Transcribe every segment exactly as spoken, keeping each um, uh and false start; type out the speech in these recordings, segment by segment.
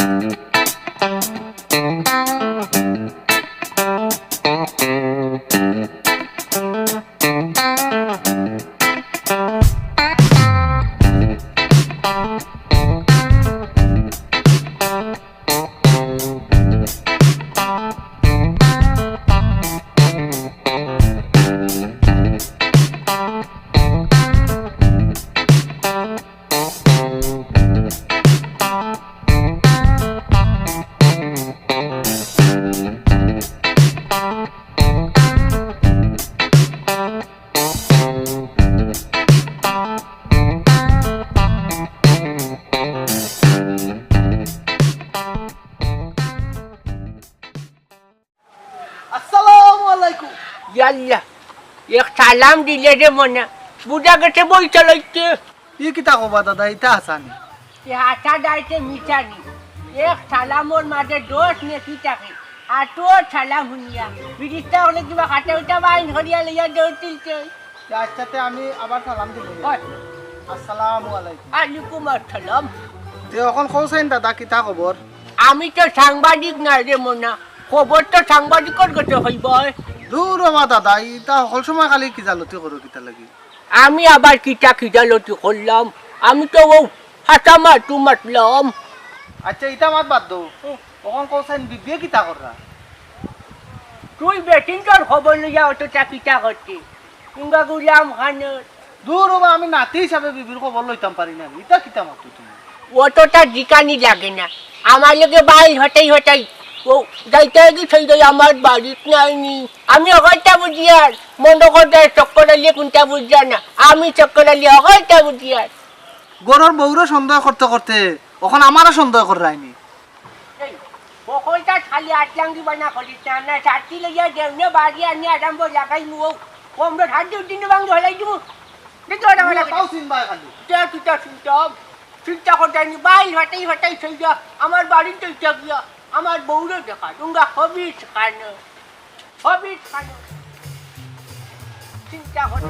আসসালামু আলাইকুম। ইয়াল্লা, এক সালাম দিলে রে মনা, বুড়া গেছে বই চালাইতে। ই কিতা কবা দাদা, ইতা হাছানি? এ হাছা দাইতে মিছানি। এক সালামর মাঝে দশ নেকি থাকে। আর তোর সালাম হুনিয়া ফিরিস্তা অকলে কিবা খাতা উতা বাইন করিয়া লইয়া দৌড় তুলছে। তে আচ্ছা, তে আমি আবার সালাম দিলে। ওই। আসসালামু আলাইকুম। আলাইকুম আসসালাম। তে অখন কও চাইন দাদা, কিতা খবর? আমি তো সাংবাদিক নায় রে মনা, খবর তো সাংবাদিকর গেছে কইবায়। দূর ওবা দাদা, ইতা হকল সময় খালি খিজালতি করো কিতা লাগি? আমি আবার কিতা খিজালতি করলাম? আমি তো অউ হাছা মাতু মাতলাম। আচ্ছা, ইতা মাত বাদ দেও। অখন কও চাইন বিবিয়ে কিতা কররা? তুই বেটিন্তর খবর লইয়া অতটা কিতা করতে? কিংবা গুলাম খানর? দূর ওবা, আমি নাতি হিসাবে বিবির খবর লইতাম পারি না নি। ইতা কিতা মাতো তুমি? অতটা জিকানি লাগে না। আমার লগে বাইল হটাই হটাই। অউ যাইতে গি থই যাই আমার বাড়িত নাই নি। আমি অখানটা বুঝিয়ার। মন্দ কথা চক্কর আলিয়ে কুনটা বুঝিয়ার না। আমি চক্কর আলিয়ে অখানটা বুঝিয়ার। ঘরর বউরে সন্দেহ করতে করতে অখন আমারও সন্দেহ কররায় নি। এই, বকলটা খালি আটলাং দিবা না করিস না, না, ছাতি লইয়া দেও, নে বাড়ি আনি আরম্ভ লাগাই মুও। কম রে, হাত দিয়ে দিন ভাঙ হলাই দিমু। দেখি ওটা ওটা। তাও চিনবায় খালি। দেখ, কিতা চিনতাম? চিন্তা করতে নি, বাইল হটাই হটাই থই যা, আমার বাড়িত তো ইটা গিয়া, আমার বউরে দেখা, তোমরা হবিস খানো। হবিস খানো। চিন্তা করো।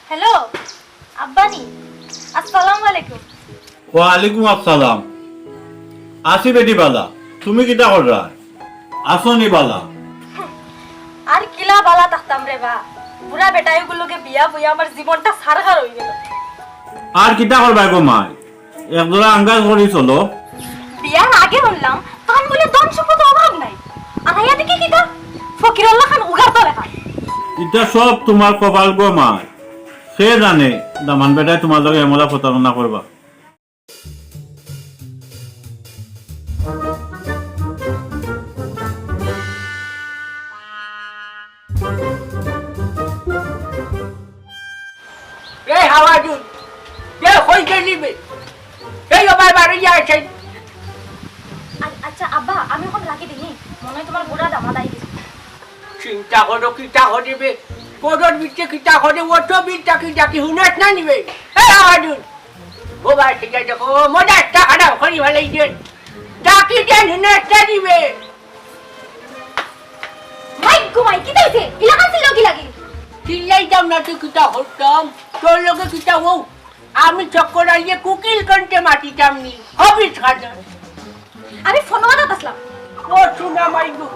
হ্যালো, আব্বানি, আসসালামু আলাইকুম। ওয়ালাইকুম আসসালাম। আছি বেটি বালা, তুমি কিতা কররায়? আছো নি বালা? আর কিলা বালা থাকতাম রে বা, বুড়া বেটাইগুর লগে বিয়া বইয়া আমার জীবনটা সারগার অইগেল। আর কিতা করবায় গো মাই? একজোড়া আঙ্গাজ করি চলো। বিয়ার আগে হুনলাম, তান বুলে ধন সম্পদ অভাব নাই। আর আইয়া দেখি কিতা? ফকিরর লাখান উগার তো লেখা। ইটা সব তুমার কপাল গো মাই। কে জানে, দামান বেটায় তুমার লগে এমলা প্রতারণা করবা। এই হাওয়াজুন, কে কই গেলি বে? এই ও ভাই, বাড়ি যা আছে। আ-, আচ্ছা আব্বা, আমি অখন রাখি দিনি, মনে অয় তুমার বুড়া দামাদ আই গেছে। চিন্তা করো, কিতা করে বে? পদর ভিতরে কিতা করে, অত বিল ডাকি ডাকি হুনাস না নি বে? এই হাওয়াজুন, ও ভাই, ঠিক আছে, দেখো, মজাটা খারাপ করি ভালাই দে। ডাকি দে, হুনাস না নি বে? মাই গো মাই, কিতা অইছে? ইলাখান চিল্লাও কিলাগি? চিল্লাইতাম না তো কিতা করতাম? তোর লগে কিতা অউ? আমি চক্কর আইয়ে কুকিল কণ্ঠে মাতিতাম নি। হবিস খাজা। আমি ফোনো মাতাত আছলাম। ও সোনা মাই গো,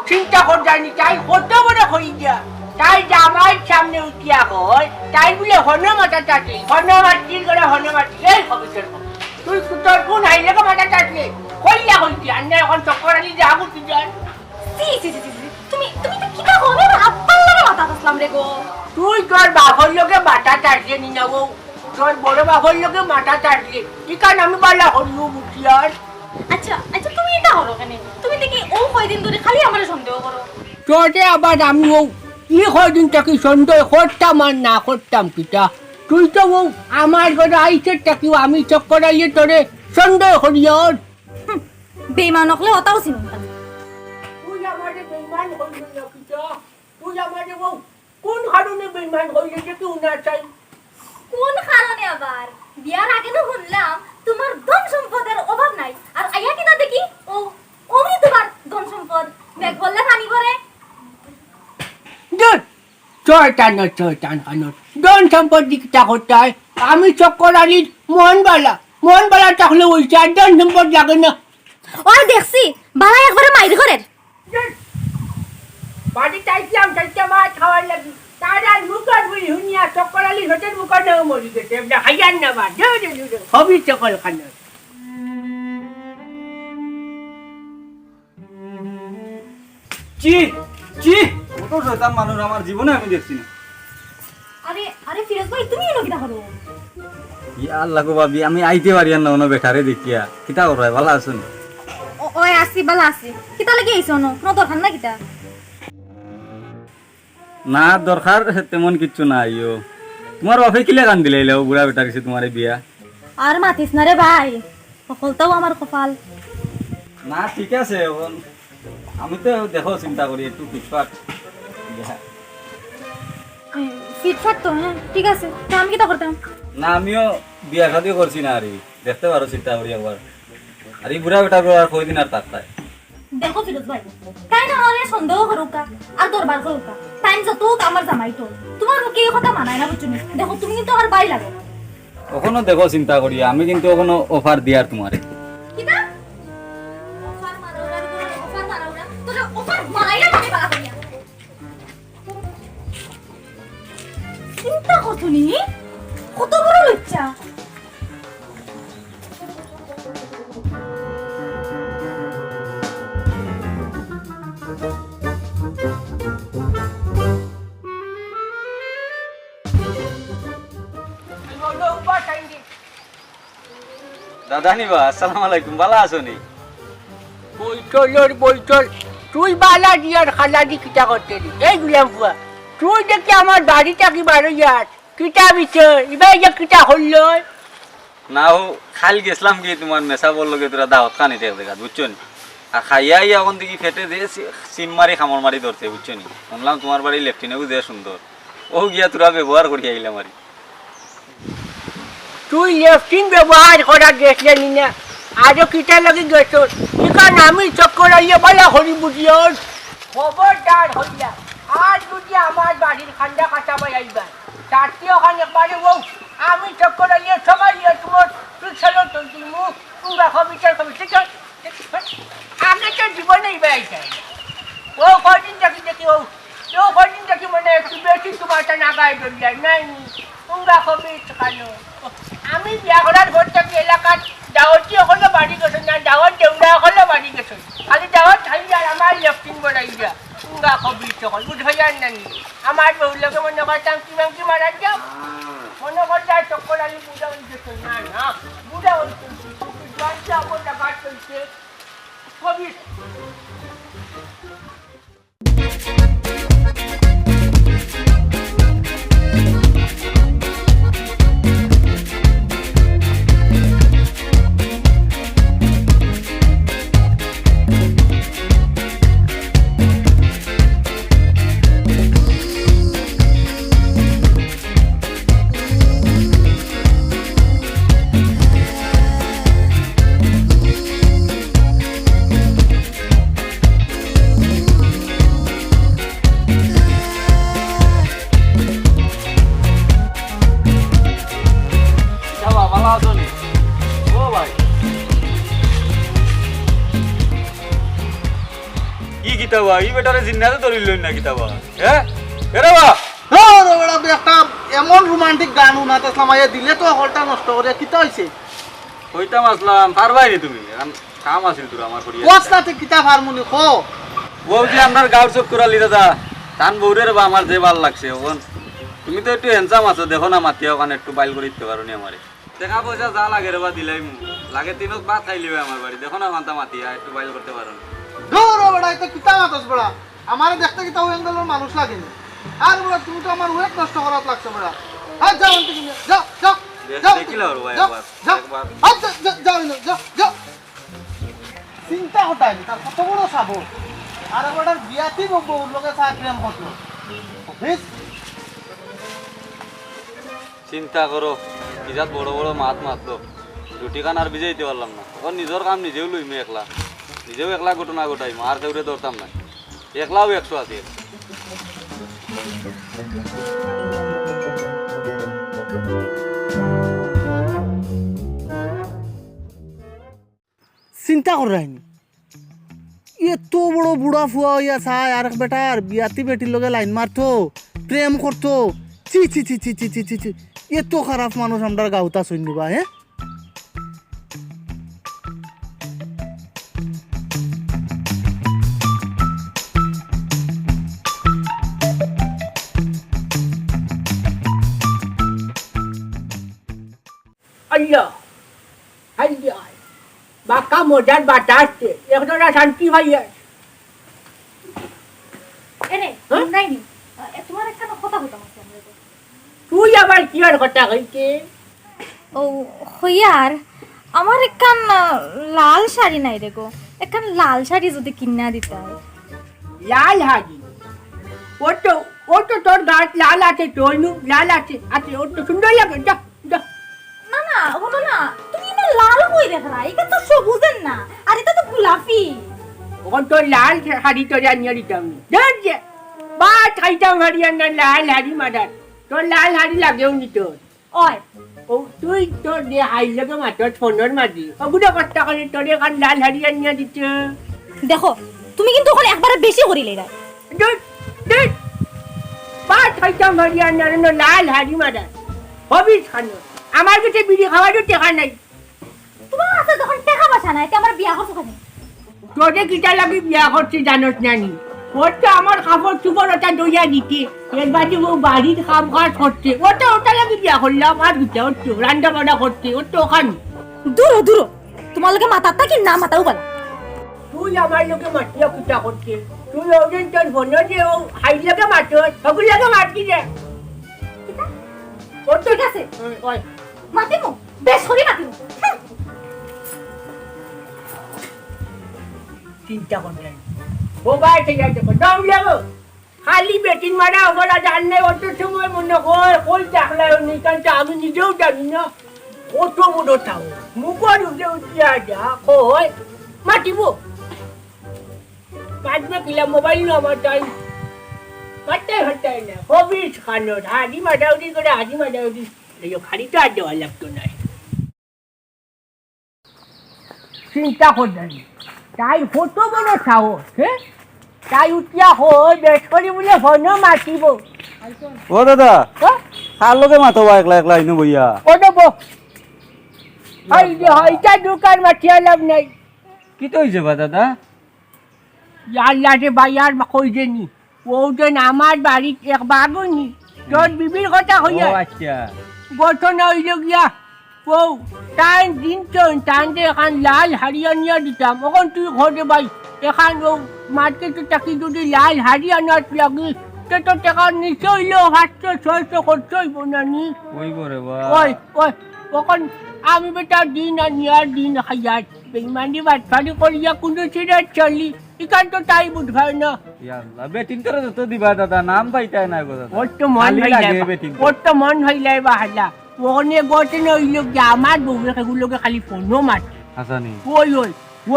চিন্তা কর জানি, তাই কত বড় অই গিয়া। তাই জামাইর সামনে উঠিয়া কয়, তাই বুলে হনো মাতা চাটি, হনো মাটির করে হনো মাটি, এই হবিসের। তুই তোর কুন হাইলে গো মাতা চাটলে? কইলা কইতি, আন্না অখন চক্কর আলি যে আগুতি যান। ছি, ছি, ছি, ছি, ছি। তুমি, তুমি তো কিতা কও? আমি আমার আব্বার লগে মাতাত আছলাম রে গো। তুই তোর বাপর লগে মাতা চাটলে নি না গো। তোর বড় বাপর লগে মাতা চাটলে। ইখান আমি বালা করিও বুঝিয়ার। আচ্ছা, আচ্ছা, তুমি ইতা করো কেনে? তুমি দেখি অউ কয়দিন ধরি খালি আমারে সন্দেহ করো। তোরে আবার আমি অউ ই কয়দিন থাকি সন্দেহ করতাম আর না করতাম কিতা? তুই তো অউ আমার ঘরো আইছস থাকিও আমি চক্কর আইয়ে তোরে সন্দেহ করিয়ার। হুম, বেইমান অকলে অতাও চিনইন না। তুই আমারে বেইমান কইলি না কিতা? তুই আমারে অউ কুন কারণে বেইমান কইলে যে কেউ না চাই? কোন কারণে আবার? বিয়ার আগে তো হুনলাম তুমার ধন সম্পদের অভাব নাই, আর আইয়া কিনা দেখি ও অমনি তুমার ধন সম্পদ, মেঘ পড়লে পানি পড়ে। দূর, শয়তান, শয়তান খানোর। ধন সম্পদ দি কিতা করতায়? আমি চক্কর আলীর মন বালা, মন বালা থাকলে অইছে, আর ধন সম্পদ লাগে না। ওই দেখছি, বালা একবারে মাইর করের। বাড়িত আইছলাম, চাইরটা মাছ খাওয়ার লাগি। তার আর মুখর বুলি হুনিয়া চক্কর আলী হোটেল মুখর নেও মরি গেছে। এবলা হাইয়ার না বা, দে, দে, দে, দে। হবি চক্কর খানোর। চি, চি। কত শয়তান মানুষ আমার জীবনে আমি দেখছি না। আরে, আরে ফিরোজ ভাই, তুমি এনো কিতা করো? ইয়া আল্লাহ গো ভাবি, আমি আইতে পারিয়ার না অনো বেটারে দেখিয়া। কিতা কররায়, ভালা আছো নি? ও, ওই আছি, ভালা আছি। কিতা লাগি আইছো অনো? কোনো দরকার না কিতা? না, দরকার তেমন কিচ্ছু নাই। ও, তুমার বাপে কিলা কান দিলাইলা, ও বুড়া বেটার গেছে তুমারে বিয়া? আর মাতিস না রে ভাই, হকলতাউ আমার কপাল। না, ঠিক আছে, অখন আমি তো দেখো চিন্তা করি একটু ফিটফাট। এ, ফিটফাট তো, হ্যাঁ, ঠিক আছে। তে আমি কিতা করতাম? না, আমিও বিয়া শাদি করছি না, আরে দেখতে পারো চিন্তা করি একবার। আর ই বুড়া বেটার আর কয়দিন আর থাকতায়? দেখো ফিরোজ ভাই, তাইন আমারে সন্দেহ করউক্কা, আর দরবার করউক্কা, তাইন যত হউক আমার জামাই তো। তুমার মুখে ই কথা মানায় না, বুঝছো নি? দেখো, তুমি কিন্তু আমার ভাই লাগো। অখনো দেখো চিন্তা করিয়া, আমি কিন্তু অখনো offer দিয়ার তুমারে। কিতা? Offer মারাউরার উপরে offer মারাউরা? তোরে offer মারাইয়া মানে বালা করিয়া। চিন্তা করছো নি? কত বড় লুচ্চা। দাদা নি বা, আসসালামু আলাইকুম, ভালা আছো নি? বৈঠলর বৈঠল, তুই বালা দি আর খালা দি কিতা করতে দি? এই গুলাম ফুয়া, তুই দেখি আমার বাড়ি থাকি বারইয়ার, কিতা বিষয়? ইবায় যে কিতা করলো? না, ও খাইল গেছলাম কি তুমার মেসাবর লগে তোরা দাওয়াত খানিত এক জাগাত, বুঝছো নি? আর খাইয়া আইয়া অখন দেখি পেটে যে সি-, সিম মারি কামড় মারি ধরছে, বুঝছো নি? হুনলাম তুমার বাড়ি লেফটিনেও যে সুন্দর, ও গিয়া তোরা ব্যবহার করি আইলাম আরি। তুই লেফটিন ব্যবহার করা গেছলে নি না, আজও কিতা লাগি গেছস? ইখান আমি চক্কর আইয়া বালা করি বুঝিয়স। খবরদার হইয়া, আর যদি আমার বাড়ির খান্দা কাটা বাই আইবা, তার চেয়ে ওখানে একবারে ও, আমি চক্কর আইয়া সবাই ইয়া তোমার পিছনে তো দিমু, তোমরা কবিতার কবিতা, ঠিক আছে? আমি তো জীবনেই বেড়াইতে চাই না। ও কয়দিন থাকি দেখি, ও, ও কয়দিন থাকি মনে হয় একটু বেশি তোমার তা নাগায় ধরিয়া নাই নি। তোমরা কবি ইচ্ছা কানো। আমি বিয়া করার পর থাকি এলাকার দাওয়াতি অকলও বাড়ি গেছে না, দাওয়াত দেউরা অকলও বাড়ি গেছে। খালি দাওয়াত খাই আর আমার লেফটিন বড়াইয়া। তোমরা কবি ইচ্ছা কর, বুঝ হইয়ার না নি। আমার বউর লগে মনে করতাম কি মাংকি মারা যাও। মনে করতাম চক্কর আলী বুড়া হয়ে গেছে। না, না, বুড়া হয়ে গেছে। জোয়ান তো আমার জাগাত চলছে। কবি কিতা বা, ভালা আছো নি? ও ভাই। কি কিতা বা, ই বেটারে জিন্নাতে ধরিল না কিতা বা? হ্যাঁ? এরে বা! ও রে বেটা, একটা এমন romantic গান হুনাত আসলাম, আইয়া দিলে তো হকলটা নষ্ট করিয়া, কিতা হইছে? কইতাম আসলাম, পারবায় নি তুমি? এখন কাম আছিল তোর আমার করিয়া। কস না তে কিতা পারমু নি, ক। ও যে আমরার গাঁওর চক্কর আলী দাদা, তান বউরে রে বা আমার যে ভালা লাগছে, অখন তুমি তো একটু handsome আছো, দেখো না মাতিয়া ওখানে একটু বাইল করি দিতে পারো নি আমারে। টেকা পয়সা যা লাগে রে বা দিলাইমু, লাগে তিন অক্ত ভাত খাইলিবে আমার বাড়ি, দেখো না ফান্তা মাতিয়া একটু বাইল করতে পারো নি। ধুর ও বেটা, ইতা কিতা মাতস বেটা? আমারে দেখতে কিতা ওই অ্যাঙ্গেলর মানুষ লাগে নি? আর বেটা, তুমি তো আমার weight নষ্ট করাত লাগছো বেটা। আর যাও অন থাকি, যাও, যাও, দেখ-, যাও, দেখিলাও রে ভাই যাও, একবার, যাও। একবার। আর যা-, যা-, যাও না, যাও, যাও। চিন্তা হতায় নি, তার কত বড় সাহস। আর বেটার বিয়াতি বউ-, বউর লগে চা প্রেম করলো। বুঝ? চিন্তা করো, কি জাত বড় বড় মাত মাতলো। রুটি খান আর ভিজাইতে পারলাম না। অখন নিজর কাম নিজেউ লইমু একলা। নিজেউ একলা ঘটনা ঘটাইমু, আর কেউরে ধরতাম নায়। একলাউ একশো আছি। চিন্তা কররায়নি, এত বড় বুড়া ফুয়া অইয়া চায় আরেক বেটার বিয়াতি বেটির লগে লাইন মারতো, প্রেম করতো। ছি, ছি, ছি, ছি, ছি, ছি, ছি, ছি। এত খারাপ মানুষ আমরার গাঁওত আছইন নি বা, হে? আল্লাহ, আল্লাহ, বাক্কা মজার বাতাস দে, একজরা শান্তি পাইয়ার। এরে, হ্যাঁ? আমরাই নি। এ, তোমার একখান কথা কইতাম আছে আমরা। তুই আবার কিয়ার কথা কইতে? ও, কইয়ার, আমার একখান, আহ, লাল শাড়ি নাই রে গো, একখান লাল শাড়ি যদি কিনা দিতায়। লাল শাড়ি? ও তো, ও তো তোর গাত লাল আছে, তোর নু লাল আছে, আছে, ও তো সুন্দর লাগে, যা, যা। না, না, হুনো না, তুমি ইনো লাল কই দেখরায়? ইখান তো সবুজের না, আর ইটা তো গোলাপি। অখন তোর লাল শাড়ি তোরে আনিয়া দিতাম নি। ধর যে, ভাত খাইতাম পারি আর না লাল শাড়ি মাদার। তোর লাল শাড়ি লাগেও নি তোর। ওই। ও, তুই তোর যে হাইর লগে মাতস ফোনর মাঝে, অগুরে কষ্ট করি তোরে একখান লাল শাড়ি আনিয়া দিতে। দেখো, তুমি কিন্তু অখন একবারে বেশি করিলাইরায়। ধুর, ধুর। ভাত খাইতাম পারি আর না, না, লাল শাড়ি মাদার। হবিস খানো। আমার গেছে বিড়ি খাওয়ারও টেকা নাই। তোমার কাছে যখন টেকা পয়সা নাই, তে আমার বিয়া করছো কেনে? তোরে কিতা লাগি বিয়া করছি জানোস না নি? ওর তো আমার কাপড় চুপড় ওটা ধইয়া দিতে, এর বাদে ও বাড়ির কাম কাজ করতে, ওটা, ওটা লাগি বিয়া করলাম। আর কিতা, ওর তো রান্না বান্না করতে, ওর তো ওখান। দূরো, দূরো, তোমার লগে মাতার থাকি না মাতাউ ভালা। তুই আমার লগে মাতিয়া কিতা করতে? তুই ওদিন তোর ফোনো যে ও হাইর লগে মাতস, হগুর লগে মাতবি রে। কিতা? ওর তো ঠিক আছে। ওই, ওই। মাতিমু, বেশ করি মাতিমু। হুম। চিন্তা করবেন। বোবায় ঠিক আছে, দম লাগো। খালি বেটিন মারা অপরাধ আর নাই, অত সময় মনে হয় কই দেখলায় নি, কারণ তো আমি নিজেও জানি না। কত বড় তাও। মুখর উপরে উঠিয়া যা, কয়, মাতিব। বাদ মে কিলা মোবাইল নাম্বার তাই। পাত্তাই হত্তাই না। হবিস খানোর, হাজি মাদাউরি করে হাজি মাদাউরি। এই খালি তো আর দেওয়া লাগতো না। চিন্তা করবেন। তাই কত বড় সাহস, হে? তাই উঠিয়া কয়, বেশ করি বুলে ফোনো মাতিব। ও দাদা, হ্যাঁ? কার লগে মাতো বা একলা একলা ইনো বইয়া? ও দেবো। হাই রে, হাই, ইটা দোকান মাতিয়া লাভ নাই। কিতা অইছে বা দাদা? ইয়াল্লা রে ভাই, আর কই যে নি। ও যে আমার বাড়িত এক বাগুনি, তোর বিবির কথা কইয়া। ও আচ্ছা। ঘটনা অইল গিয়া, ও, তাইন দিন তো, তাইন যে এখান লাল হাড়ি আনিয়া দিতাম, অখন তুই ঘরে ভাই, এখান ও মার্কেটে থাকি যদি লাল হাড়ি আনাত লাগি, তে তো টেকা নিচে অইলেও পাঁচশো ছয়শো খরচ অইব না নি? অইব রে বা। ওই, ওই, অখন আমি বেটা দিন আনিয়া দিন খাইয়ার, বেইমানি বাটপারি করিয়া কুনু চিরে চলি, ইখান তো তাই বুঝবায় না। ইয়াল্লা, বেটিন্তরে যত দিবা দাদা, নাম পাইতায় নায় গো দাদা। ওর তো মন খালি লাগে বেটিন্তর। ওর তো মন হইলাই বাহালা। অনে ঘটনা অইল গিয়া আমার বউয়ে কেগুর লগে খালি ফোনো মাতে। হাছানি। ওই, ওই।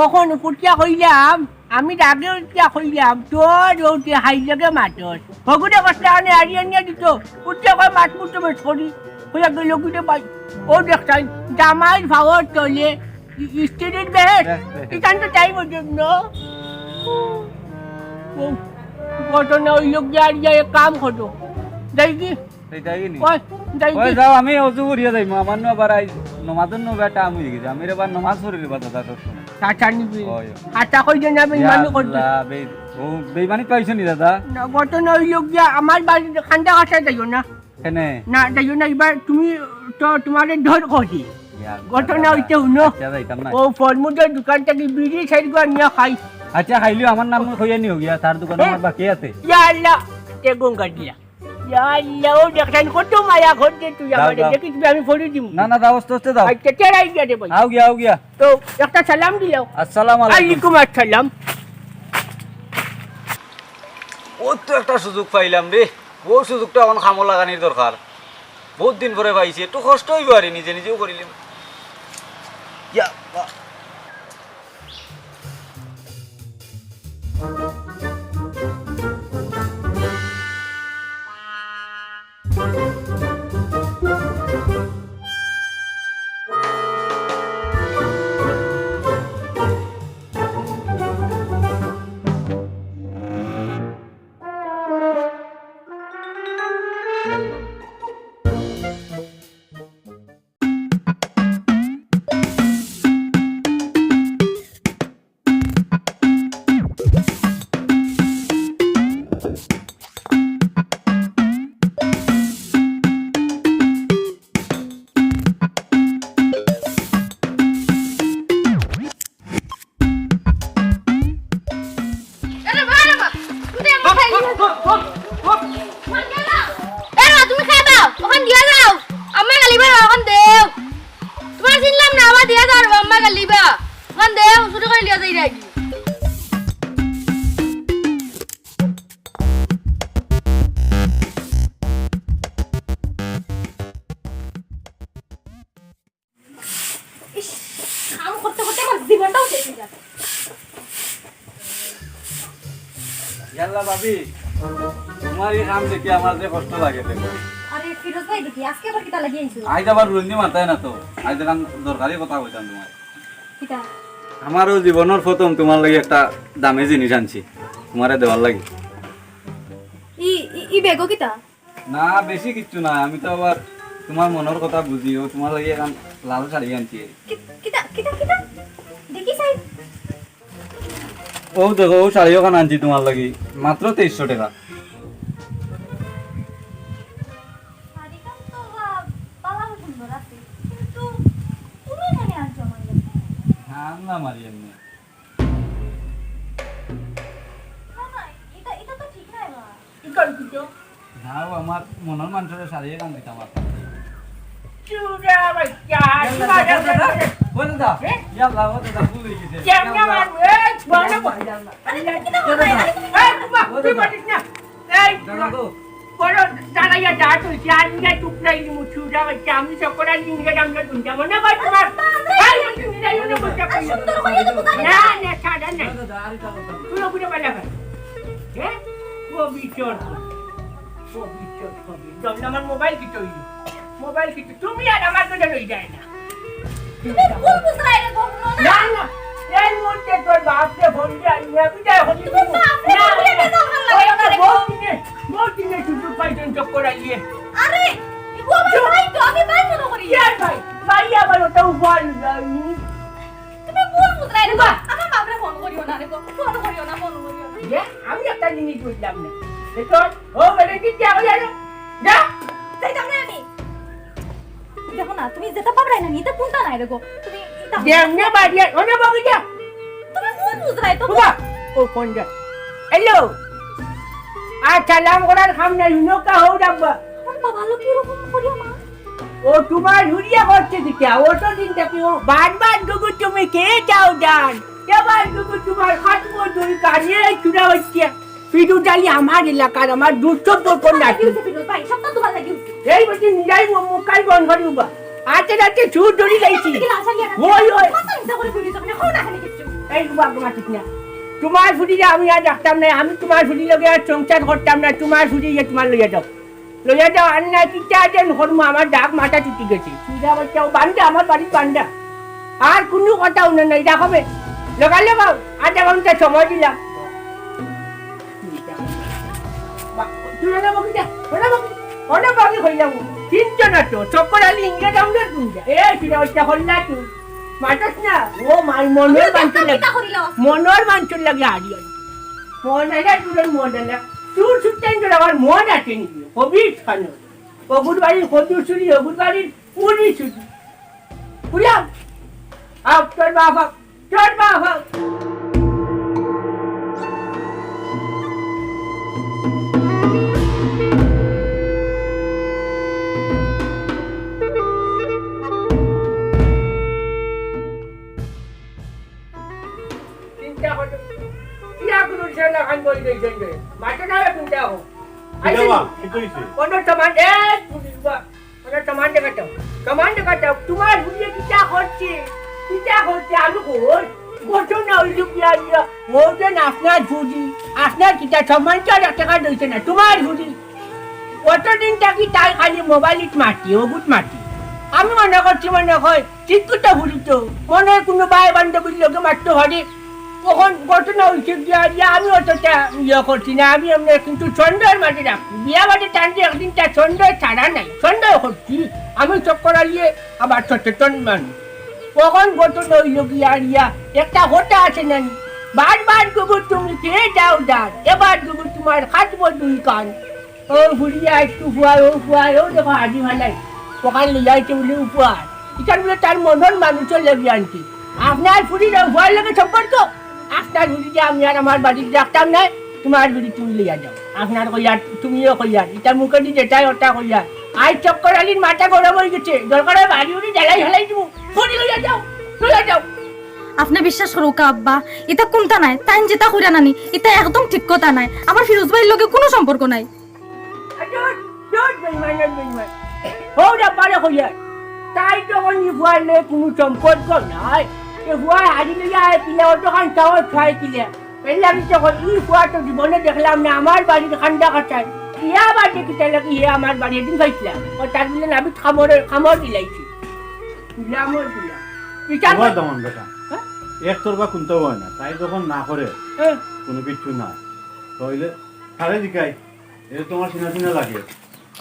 অখন উঠিয়া কইলাম, আমি রাগে উঠিয়া কইলাম, তোর ওতে হাইর লগে মাতস। হগুরে কষ্ট আনে হাড়ি আনিয়া দিত। উঠিয়া কয় মাত মুতো বেশ করি। কইয়া গেল গিরে ভাই। ও দেখছইন, জামাইর পাওর তলে ই-, ইস্ত্রির বেহেস্ত, বেহেস্ত, বেহেস্ত। ইখান তো তাই বুঝুন না। ও, ঘটনা অইল গিয়া আর গিয়া এক কাম করো। যাই কি? এই যাই কি নি? ওই, যাই ওই কি? যাও, আমি অজু করিয়া যাইমু। আমার নু আবার আইজ নমাজর নু বেটা আমি হয়ে গেছি। আমি এবার নমাজ পড়ি রে বা দাদা তোর সঙ্গে। চাচা নিবি। ওই, ওই। আচ্ছা, কই যে না বেইমানি করবি। ইয়াল্লা, বে-, ও বেইমানি পাইছো নি দাদা? না, ঘটনা অইল গিয়া আমার বাড়ির কান্দা কাছা যাইও না। কেনে? না, যাইও না, এবার তুমি তো তোমারে ডর করি। ইয়া, ঘটনা দাদা, অইতে হুনো। আচ্ছা, যাইতাম না। ও ফলমুজর দোকান থাকি বিড়ি সাইড করে নিয়ে খাই। আচ্ছা, খাইলিও আমার নাম কইয়া নিও গিয়া, তার দোকানে হ্যাঁ। আমার বাকি আছে। ইয়া আল্লাহ, তে গঙ্গা দিয়া। ইয়া আল্লাহ, ও দেখছেন কত মায়া করছে তুই যাও, আমারে। যাও। দেখি তুমি আমি ফড়ি দিমু। না, না, যাও, আস্তে আস্তে যাও। আচ্ছা, তেরাই গিয়া দে ভাই। আও গিয়া, আও গিয়া। তো একটা সালাম দিলাও। আসসালামু আলাইকুম। আলাইকুম আসসালাম। ও তো একটা সুযোগ পাইলাম রে, ও সুযোগটা এখন কামো লাগানির দরকার। বউত দিন পরে পাইছি, একটু কষ্ট অইবো আরে, নিজে নিজেউ করিলিমু। ইয়া, বা- এরে বা, এরে বা, তুমি তো এমন খাই দিছো। এরে বা, তুমি খাই দাও, ওখান দিয়া যাও। আম্মা গালিবা, ওখান দেও। তোমার চিনলাম না, আবার দিয়া যাও, আম্মা গালিবা। ওখান দেও, চুরি করি লিয়া যাই নাকি? ইস, কাম করতে করতে আমার জীবনটাও শেষ হয়ে যাচ্ছে। ইয়াল্লা ভাবি, তোমার এই কাম দেখি আমার যে কষ্ট লাগে দেখো। আরে ফিরোজ ভাই, দেখি আজকে আবার কিতা লাগি আইছো? আইজ আবার রুন্দি মাতায় না তো, আইজ এখান দরকারি কথা কইতাম তোমার। কিতা? আমারও জীবনর প্রথম তোমার লাগি একটা দামি জিনিস আনছি, তোমারে দেওয়ার লাগি। ই, ই, ই ব্যাগও কিতা? না, বেশি কিচ্ছু না, আমি তো আবার তোমার মনর কথা বুঝি, ও তোমার লাগি এখান লাল শাড়ি আনছি। কি-, কিতা, কিতা, কিতা? দেখি চাই। ও দেখো, ও শাড়ি ওখান আনছি তোমার লাগি, মাত্র তেইশশো টাকা। শাড়িখান তো বা-, বালাও সুন্দর আছে, কিন্তু তুমি কেনে আনছো আমার লাগি? না, আনলাম আর এমনি। না, না, এটা, এটা তো ঠিক নায় বা। কি করবি তো? যাও, আমার মনর মানুষরে শাড়ি এখান দিতাম আর। চুরা বাচ্চা, ইয়াল্লা, দাদা, দাদা, দাদা। ও দাদা, হ্যাঁ? ইয়াল্লা, ও দাদা, ভুল হয়ে গেছে। কেমনে ইয়াল্লা। মারবো? এই, বড় ইয়াল্লা, বড়। ইয়াল্লা। আরে, তুমি কিতা করো? এই, বাবা, ও তুই দাদা। পারিস না। এই, দাদা গো। বড় দাঁড়াইয়া যা তুই, যা নিয়ে টুকরাই নিমু, চুরা বাচ্চা, আমি সকরা নিয়ে গেলাম না, তুমি যাবো না ভাই তোমার। আরে, বাবা, এই, তুমি যাইও না, বলতে আর পারি না। সুন্দর করে তো কোথায় না, না, সাদা না। দাদা, দাদা, আরে দাদা, দাদা। তুই ওগুলো বাজা ভাই। হ্যাঁ? কবি চোর। কবি চোর, কবি। জমলে আমার মোবাইল কিতা অইল? মোবাইল কিতা? তুমি আর আমার কথা লই যায় না। তুমি ভুল বুঝরায় রে গো, হুনো না? না, না। এই মুহূর্তে তোর বাপরে ফোন দিয়া আইয়া বুঝাই হলি তুমি। বাপরে না, ফোন দিয়া না, কেন ভালো লাগে না রে গো? বহুত দিনে, বহুত দিনে সুযোগ পাইছইন চক্কর আইয়ে। আরে, ও আমার ভাই তো, আমি ভাই মনে করি। কে ভাই? ভাই আবার ওটা উপহার নিয়ে যায়নি। তুমি ভুল বুঝরায় রে গো। বাহ। আমার বাপরে ফোন করিও না রে গো। ফোন করিও না, ফোন করিও না। ইয়ে, আমি একটা জিনিস বুঝলাম না। এ তোর, ও বেটা কি কে হলো রে? যা। যাইতাম না আমি। দেখো না, তুমি যেটা ভাবরায় না, নিতে কোনটা নাই রে গো। তুমি এটা যেমনে বাড়ি আর, ওনে বাকি যা। তুমি ভুল বুঝরায় তো। বাবা, ও ফোন যা। হ্যালো। আর সালাম করার কাম নাই, হুনো কা হো ডাব্বা। আমার বাবা লোক কিরকম করিয়া মা? ও তোমার হুড়িয়া করছে কিতা? অতদিন থাকি ও বারবার গুগু তুমি কে চাও জান? এবার গুগু তোমার খাটবো দুই কানে চূড়া হচ্ছে। ফিরোজ আলী আমার এলাকার, আমার দুঃসম্পর্ক না। ফিরোজ ভাই, সব তো তোমার লাগি হচ্ছে। এই বলছি, নিরাই ও মুখাই বন্ধ করি উবা। আতে রাতে চুর ধরি যাইছি। ওই, ওই। এই উবা, তোমার ঠিক না। তোমার ফুড়িরে আমি আর রাখতাম না, আমি তোমার ফুড়ির লগে আর সংসার করতাম না, তোমার ফুড়িরে তোমার লইয়া যাও। লইয়া যাও, আর না কিতা যেন করমু, আমার দাগ মাথা চুটি গেছে। সুজা বাচ্চা, ও বান্দা, আমার বাড়ির বান্দা। আর কুনু কথা হুনে নাই, রাখবে। লগাই লগাও, আধা ঘন্টা সময় দিলাম। তুই না বকি যা, ওনা বকি, ওনা বকি হইলাম। চিনছ না তো, চক্কর আলী ইংরেজ আমলের গুন্ডা। এ, সুজা বাচ্চা, হল্লা তুই। মাতস না। ও মাই, মনর বাঞ্চুর লাগে। মনর বাঞ্চুর লাগে, হারিয়ে। মন আইলা, চুরর মন আইলা। চুর চুরটাইন তোর আমার মন আছে নি? কবির খানো। অগুর বাড়ির কদু চুরি, অগুর বাড়ির পুরি চুরি। পুরিয়া, আও, তোর বাবা, তোর বাবা। চিন্তা করো। কিয়া কোনো ছেলে খান বই দিয়েছেন রে? মাঠে যাবে চিন্তা হোক। কিতা বা? কিতা হইছে? কোনো সমান, এই পুলিশ বা। এ, সামান দেখাও, সামান দেখাও। তুমার ফুড়িয়ে কিতা করছে? কিতা করছে? আমি কই? ঘটনা অইলো গিয়া, ও যে আপনার ফুড়ি, আপনার কিতা সম্মান তো আর এক টেকা দিছে না, তুমার ফুড়ি। অতদিন থাকি তাই খালি মোবাইলত মাতি, অগুত মাতি। আমি মনে করছি, মনে হয়, ঠিক তো ফুড়ি তো, মনে হয় কুনু ভাই বান্ধবীর লগে মাততো পারে। অখন ঘটনা অইছে গিয়া, ইয়া, আমি অতটা ইয়ে করছি না, আমি এমনে কিন্তু সন্দেহর মাঝে রাখছি। বিয়া বাড়ি টানতে একদিন তার সন্দেহ ছাড়া নাই, সন্দেহ করছি। আমি চক্কর আলিয়ে আবার সচেতন মানুষ। অখন ঘটনা অইলো গিয়া, ইয়া, একটা কথা আছে না নি? বারবার গুবু তুমি খেয়ে যাও ডাল, এবার গুবু তুমার খাটবো দুই কান। ও ফুড়িয়ে আইজকু ফুয়ায়, ও ফুয়ায়, ও দেখো হাজি ভালাই। অখান লইয়া আইছে বুলে উপহার। ইখান বুলে তার মনর মানুষর লাগি আনছি। আপনার ফুড়ির ও ফুয়ার লগে সম্পর্ক? আপনার ফুড়িরে আমি আর আমার বাড়িত রাখতাম নায়, তুমার ফুড়ি তুমি লইয়া যাও। আপনার কইয়ার, তুমিও কইয়ার, ইতা মুখেদি যেটাই ওটা কইয়ার। আইজ চক্কর আলির মাথা গরম অইগেছে, দরকার অয় বাড়ি উড়ি জ্বালাই হালাই দিমু। ফুড়ি লইয়া যাও, লইয়া যাও। আপনে বিশ্বাস করউক্কা আব্বা, ইতা কুন্তা নায়, তাইন যেতা কইরা নানি, ইতা একদম ঠিক কথা নায়। আমার ফিরোজ ভাইর লগে কুনু সম্পর্ক নাই। আরে, ধুর, ধুর, বেইমান, বেইমান। হউ রে, পারে কইয়ার। তাই যখন ই ফুয়ার লগে কুনু সম্পর্ক নাই, এ ফুয়ায় হাজি লইয়া আয় কিলা, অতখান সাহস পায় কিলা। এর লাগি তো কই, ই ফুয়া তো জীবনে দেখলাম না, আমার বাড়ির কান্দা কাটায়। ইয়া বাড়ি কিতা লাগি হে আমার বাড়ি এদিন পাইছিলাম। ও তার বুলে নাবিত কামড়, কামড় দিলাইছি। দিলাম ও দিলাম। বিচার তোমার কর। দমন বেটা। হ্যাঁ? একতরফা কুন্তা অয় না, তাই যখন না করে, হ্যাঁ। কুনু কিচ্ছু না, তাইলে তারে জিকাই। এ তুমার চিনা চিনা লাগে।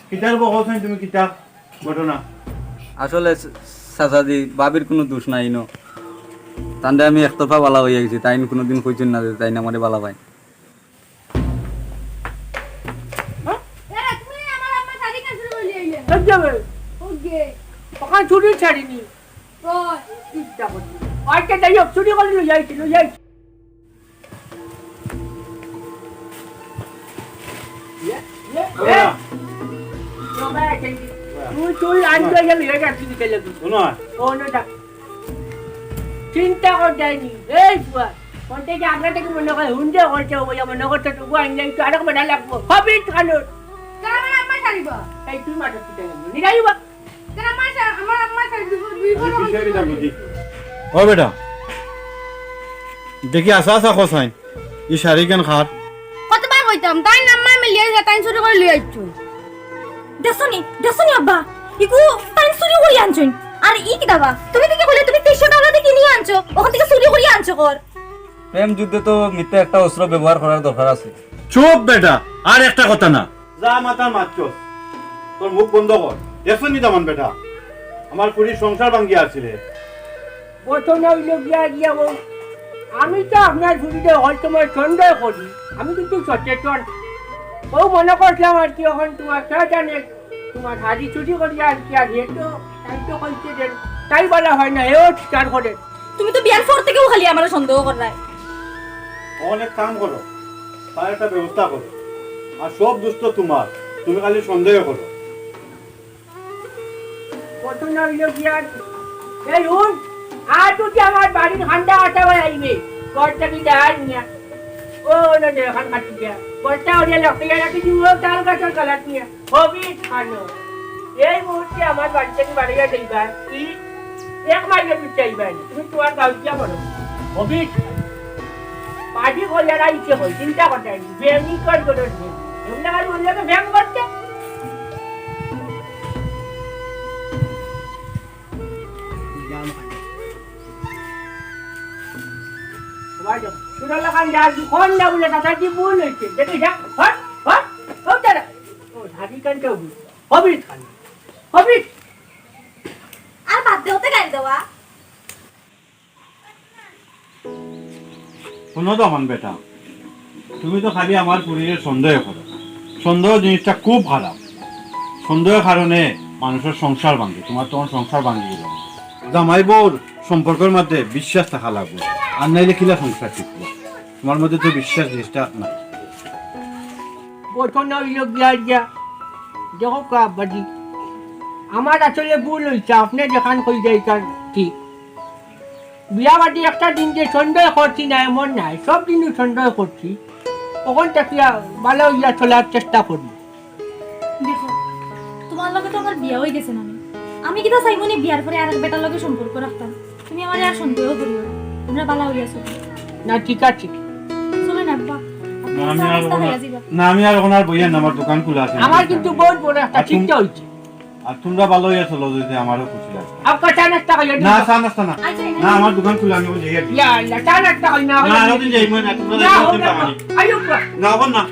কিতার বকছইন তুমি কিতা ঘটনা? আসলে চ-, চাচাজি, ভাবির কুনু দোষ নাই ইনো। তানরে আমি একতরফা বালা অইয়া গেছি, তাইন কুনুদিন কইছইন না যে তাইন আমারে বালা পাইন। হ্যাঁ? এ, তুমি আমার আম্মা শাড়ি কেন চুরি করে নিয়ে আইলে? এই যাবে। ওকে। অখান চুরি ছাড়িনি। ওই। চিন্তা করছি। আচ্ছা, যাই হোক, চুরি করে লই যাইছি, লই যাইছি। ইয়ে, ইয়ে, ইয়ে। তুই, তুই আনতে গেলি, এটা কি দিতে লাগবি? হুনো। ও, না, না। চিন্তা কর যায়নি। এই বুয়া, কোন থেকে আমরা থেকে মনে হয় হুন্ডে করছে, ও বুয়া মনে করছে, তবু আনলে একটু আরেক বেটা লাগবো। হবিট খানোর। তাহলে আমার আম্মা ছাড়িবা। এই তুই মাঠে দিতে লাগবি। নিরাই বা। কেন আমার শা-, আমার আম্মা শাড়ি দিব, দুই বড় আমি শাড়ি দাম বুঝি। ও বেটা, দেখি আসা আসা কছাইন, ই শাড়ি কেন খার? কতবার কইতাম, তাইন আম্মায় মিলিয়া দিলা, তাইন চুরি করি লই আইছইন। দেখছনি, দেখছনি আব্বা, ইগু তাইন চুরি করি আনছইন। আর ই কিতা বা? তুমি দেখি কইলে তুমি তেইশশো টাকা দিয়া কিনি আনছো, অখান থাকি চুরি করি আনছো কর। প্রেম যুদ্ধে তো মিথ্যা একটা অস্ত্র ব্যবহার করার দরকার আছে। চুপ বেটা, আর একটা কথা না। যা মাতার মাতছস, তোর মুখ বন্ধ কর। দেখছনি দমন বেটা, আমার ফুড়ির সংসার ভাঙ্গিয়া আছিরে। ঘটনা অইলো গিয়া গিয়া ও, আমি তো আপনার ফুড়িরে হয়তো মই সন্দেহ করি, আমি কিন্তু সচেতন। ও মনে করছিলাম আর কি, অখন তুমার কে জানে, তুমার হাড়ি চুরি করি আর কি, আর হে তো, তাই তো কইছে যে তাই বলা হয় না, হেও স্বীকার করে। তুমি তো বিয়ার পর থাকিউ খালি আমারে সন্দেহ কররায়। অখন এক কাম করো, তার একটা ব্যবস্থা করো। আর সব দোষ তো তুমার, তুমি খালি সন্দেহ করো। কত না অইলো কি আর? এই হুন, আর যদি আমার বাড়ির খান্দা আটা ভাই আইবে, ঘর থাকি দেখার নিয়া। ও না দেখান কাটি দিয়া। ঘরটা ওরিয়া লক্ষ্য রাখি দিব, তাল গাছর গলাত নিয়া। হবিট খানো। এই মুহূর্তে আমার বাড়ি থাকি বাড়িয়া যাইবা। কি? এক মাইলও দূর যাইবা না। তুমি তুমার গাঁও গিয়া বলো। হবিট। পার্টি করিয়া রাইছে কই, চিন্তা করতে আইনি। ব্যায়ামই কর করে উঠবে। এমনি আর বললে তো ব্যায়াম করতে। সুরলা খান যা, ফোন না বলে, তাতে কি ভুল হয়েছে? দেখি যা, হট, হট, হট, দাঁড়া। ও, ধারি কান কেউ বুঝ। হবিট খান। হবিট। আর বাদ দে, ওতে গাইল দেওয়া। হুনো দমন বেটা, তুমি তো খালি আমার ফুড়িরে সন্দেহ করো। সন্দেহ জিনিসটা খুব খারাপ। সন্দেহর কারণে মানুষর সংসার ভাঙে, তুমার তখন সংসার ভাঙি গেল। জামাই বউর সম্পর্কর মধ্যে বিশ্বাস থাকা লাগবো, আর নাইলে কিলা সংসার টিকবো? তুমার মধ্যে তো বিশ্বাস জিনিসটা নাই। ঘটনা অইলো গিয়া গিয়া, দেখো কা আব্বাজি, আমার আসলে ভুল হইছে, আপনে যেখান কই যাইতার ঠিক। বিয়া বাদে একটা দিন যে সন্দেহ করছি না এমন নাই, সব দিনই সন্দেহ করছি। অখন থাকিয়া ভালা অইয়া চলার চেষ্টা করি। দেখো, তোমার লগে তো আমার বিয়া অই গেছে না। আমি কিতা চাইমু নি বিয়ার পরে আরেক বেটার লগে সম্পর্ক রাখতাম? তুমি আমারে আর সন্দেহ করিও না। তোমরা বালা অইয়া আছো। না, ঠিক আছে। চলো না আব্বা, আপনি না, আমি চা আর নাস্তা ওখানে, খাইয়া যাইবা। না, আমি আর ওখানে আর বইয়ার না, আমার দোকান খোলা আছে। আমার কিন্তু বহুত বড় একটা আর তুম-, চিন্তা হইছে। আর তোমরা বালা অইয়া চলো, যদি আমারও খুশি লাগে। আব্বা, চা নাস্তা খাইয়া না, যাইবা। চা নাস্তা না। আচ্ছা, না, আমার দোকান খোলা, আমি ওই জায়গায় ইয়া আল্লাহ, চা নাস্তা খাই না, না, খাই আরো দিন যাইমু না, তোমরা না, যাইমু, হোক না, পাবানি। আইও আব্বা। না, আবার না।